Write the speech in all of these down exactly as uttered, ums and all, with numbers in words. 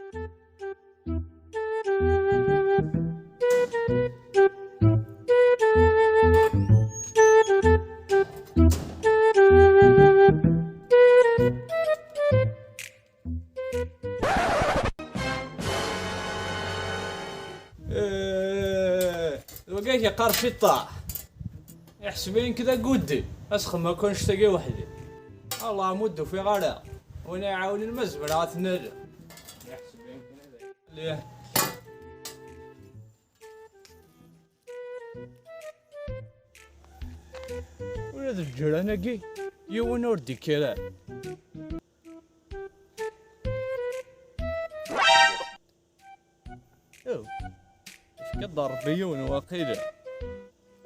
Eh, wagi yeqqar ciṭṭaḥ. Iḥseb-iyi nekk d aguddi. Asxem akk annect-agi weḥd-i. Allah, ma ur d-ufiɣ ara win iɛawnen, ma zemreɣ ad t-nalel. Iḥseb-iyi nekk d aguddi. Ula d lǧiran-agi, yiwen ur d-ikkir ara. Aw, yefka-d Ṛebbi yiwen waqila.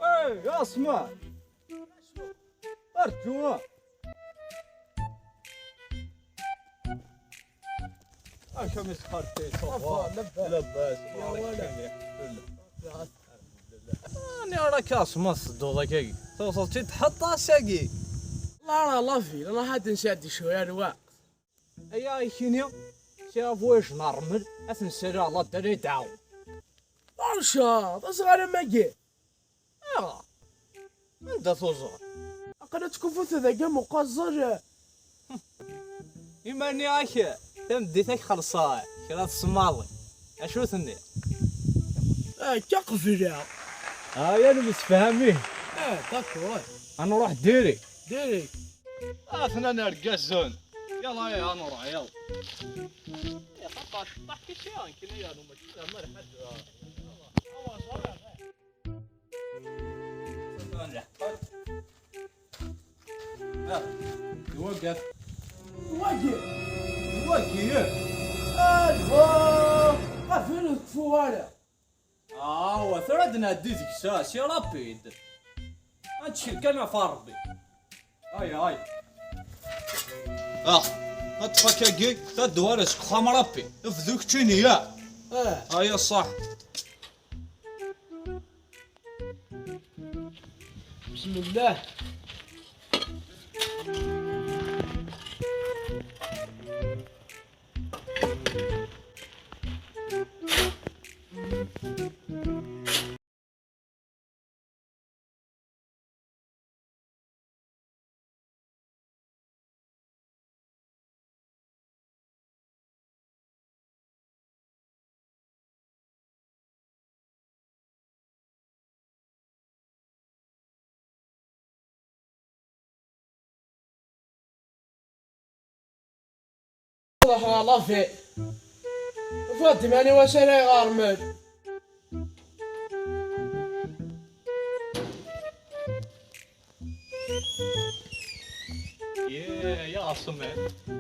Hey, Asma! Arǧu! Amek a Miss Xalti, ça va? Ça va, labas. Labas, ya tabarak wala. Lḥemdullah. Ani ara k-Asma tedduḍ akkagi? Tewseḍ-tt-id tḥeṭṭ ass-agi. La, la, la vie, la, ad nsiɛ di cwiya n lweqt. Aya ikini, c'est un voyage normal, ad t-nsala Allah Taala yedɛa. Berca, d aẓɣal-am-agi? Ah, anda tuẓeḍ? Aql-aɣ tkufut dagi am uqaẓel. Iman-nni-ak, tameddit-ak xelṣeɣ, kra tsemmaḍ. Acu tenniḍ? Akka qebleɣ. Ah, ya nemsefham ih. Ah, d'accord. Ad nruḥ diri. Diri. Atnan irgazen. Yalla, ya, ad nruḥ, yalla. Ya, xaṭer, ceṭṭaḥ kečči, nekni yernu mačči d amer ḥedd. Ah, d wagi. D wagi. D wagi, eh. Alba! Ɣef ur nekfu ara. Ah, wa tura ad nɛeddi deg-s, ah, c'est rapide. Ad nettkel kan ɣef Ṛebbi. Ay, ay. Ah, ad ṭṭef akkagi, tadwar seg uxxam Ṛebbi. Bdu keččini, ya. Ah. Aya ṣṣeḥ. بسم الله. Ruḥ ɣer la vie. Ufiɣ-d iman-iw acu ara iɣermen. Ya, ya Ɛaṣim,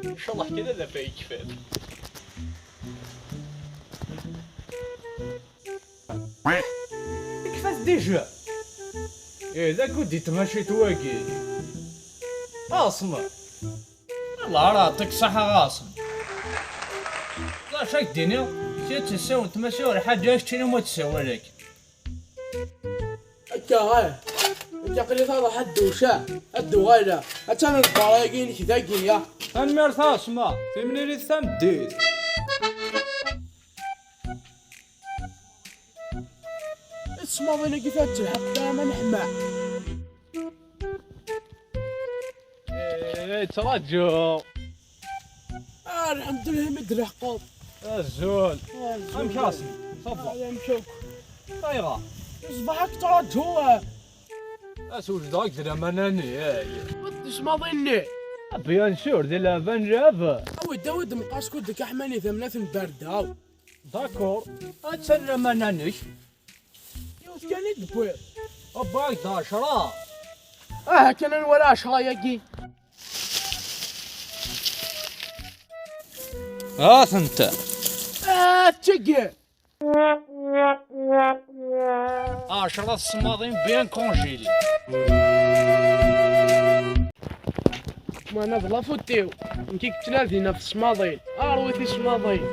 incallah kan ad afay yekfan. Yekfa-t déjà. Eh, d agudi tmacint wagi. Ɛaṣim. Allah ara yeɛṭik ṣṣeḥḥa a Ɛaṣim. D acu ak-d-iniɣ? Kečč ad tessiwel tmasiwel ḥaǧa, keččini ma tessawal-ak. Akka, eh. Akka aql-i ad ruḥeɣ ad d-uɣaleɣ. Attan lberra-agi-inek dagi, ya. Tanemmirt a Ɛaṣim. Timlilit tameddit. Ssmaḍin-agi tura telḥeq tama n ḥma. Eh, ttṛaǧu. Ah, lḥemdullah imi d-tleḥqeḍ. Azul. Azul. Amek a Ɛaṣim? Ça va? Ah, amek akk? Ayɣer? Ṣṣbeḥ ad k-ttṛaǧuɣ. Ad s-wejdeɣ-ak-d laman-nni, ay. Ṭṭef tismaḍin-nni. Ah, bien sûr, di leɛba n lɛaba. Awi-d, awi-d mqas kud deg aḥmani tamnat n berda. D'accord. Attan laman-nnek. Yiwet kan i d-wwiɣ. Wwiɣ-d ɛecṛa. Aha kan ad nwali ɛecṛa-yagi. Ha-tent. Ah, tagi. Ɛecṛa tsemmaḍin bien congelées. Mana d la faute-iw. Nekk i yettnadin ɣef tsemmaḍin. Ṛwi tismaḍin.